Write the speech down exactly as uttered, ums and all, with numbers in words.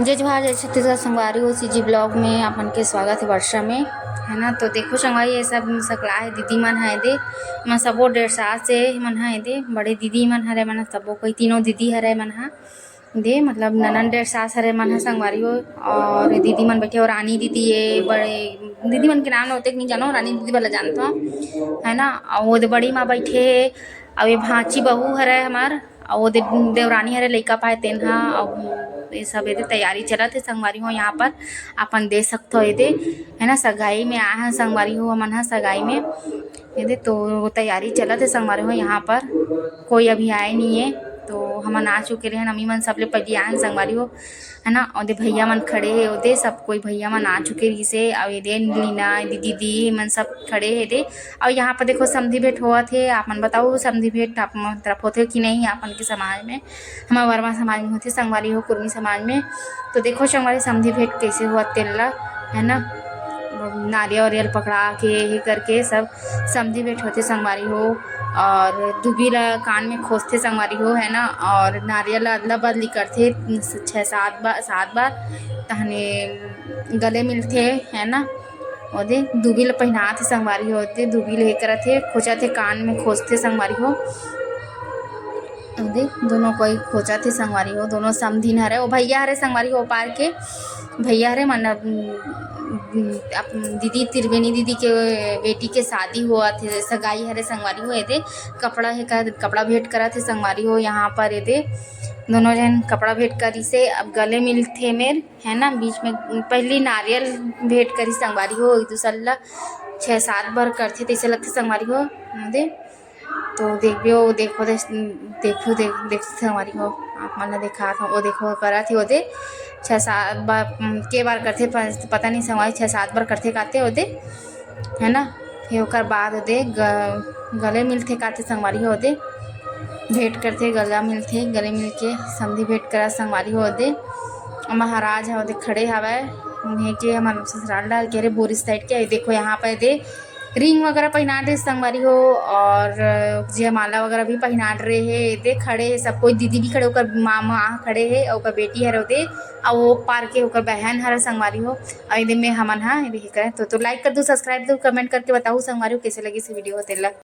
जय जोहार, जय छत्तीसगढ़ संगवारी हो, सीजी ब्लॉग में आप मन के स्वागत है वर्षा में, है ना। तो देखो संगवारी, ये सब सकला है दीदी मन है दे, मन सबो डेढ़ सास से मन है दे, बड़े दीदी मन हरे मन सबो कोई तीनों दीदी हरे मन हा दे, मतलब ननन डेढ़ सास हरे मन हा संगवारी हो। और दीदी मन बैठे और रानी दीदी ये बड़े दीदी मन के नाम होते नहीं जानो, रानी दीदी वाला जानता हूँ, है ना। और वो दे बड़ी माँ बैठे है, और ये भांची बहू हरे हमार, अउ ओदे देवरानी हरे लइका पाए तेन ह, अउ ये सब एदे तैयारी चलत हे संगवारी हो। यहाँ पर अपन दे सकथो एदे, है ना, सगाई में आए हैं संगवारी हो, हमन ह सगाई में एदे तो तैयारी चलत हे संगवारी हो। यहाँ पर कोई अभी आए नहीं है, तो हमन आ चुके रहे, अम्मी मन सबले पहली आए हैं संगवारी हो, है ना। ओदे भैया मन खड़े हे, ओदे सब कोई भैया मन आ चुके रहिसे, अउ एदे लीना दीदी मन सब खड़े हे दे। अउ यहाँ पर देखो समधी भेंट होवत हे, आप मन बताओ समधी भेंट आप मन तरफ होथे कि नहीं, आप मन के समाज में। हमारे वर्मा समाज में होथे संगवारी हो, कुर्मी समाज में। तो देखो संगवारी समधी भेंट कैसे होवत तेला, है ना, नारियल वारियल पकड़ा के ये करके सब समधी भेंट होथे संगवारी हो। और दूबी ला कान में खोसथे संगवारी हो, है ना, और नारियल ला अदला बदली करथे छः सात बार, सात बार, तहने गले मिलथे, है ना। ओदे दूबी ला पहिनाथे संगवारी हो, ओदे दूबी ले करत हे, खोचत हे, कान में खोसथे संगवारी हो। ओदे दोनों कोई खोचत हे संगवारी हो, दोनों समधिन हरे, ओ भैया हरे संगवारी हो, पार के भैया हरे मन, अपन दीदी त्रिवेणी दीदी के बेटी के शादी होवत हे, सगाई हरे संगवारी हो। एदे कपड़ा हे का, कपड़ा भेंट करत हे संगवारी हो। यहाँ पर एदे दोनों जन कपड़ा भेंट करिसे, अब गले मिलथे मेर, है ना। बीच में पहली नारियल भेंट करी संगवारी हो, एक दूसर ला छः सात बार करथे तैसे लगथे संगवारी हो। दे तो देखबे, वो देखो, दे, देखो, देख, देख संगवारी हो, आप मन ला देखात हो, वो देखो करत हे, वो दे छः सात बार, उम, के बार करथे, प-, पता नहीं संगवारी, छः सात बार करथे काते, वो दे, है ना। फिर ओकर बाद ओदे ग-, गले मिलथे काते संगवारी हो, ओदे भेंट करथे, गला मिलथे, गले मिल के समधी भेंट करा संगवारी हो, ओदे महाराज ह ओदे खड़े हवय, उन्हें के हमर ससुराल डाल के रे बोरिस साइड के। देखो यहाँ पर दे रिंग वगैरह पहिनात हे संगवारी हो, और जयमाला वगैरह भी पहिनात रहे हे। एदे खड़े हे सब कोई, दीदी भी खड़े, ओकर मामा खड़े हे, ओकर बेटी हर ओदे, अउ वो पार के ओकर बहन हर संगवारी हो। अउ एदे में हमन हा एदे ही करे। तो, तो लाइक कर दू, सब्सक्राइब दू, कमेंट करके बताऊ संगवारी हो कैसे लगिस वीडियो तेला।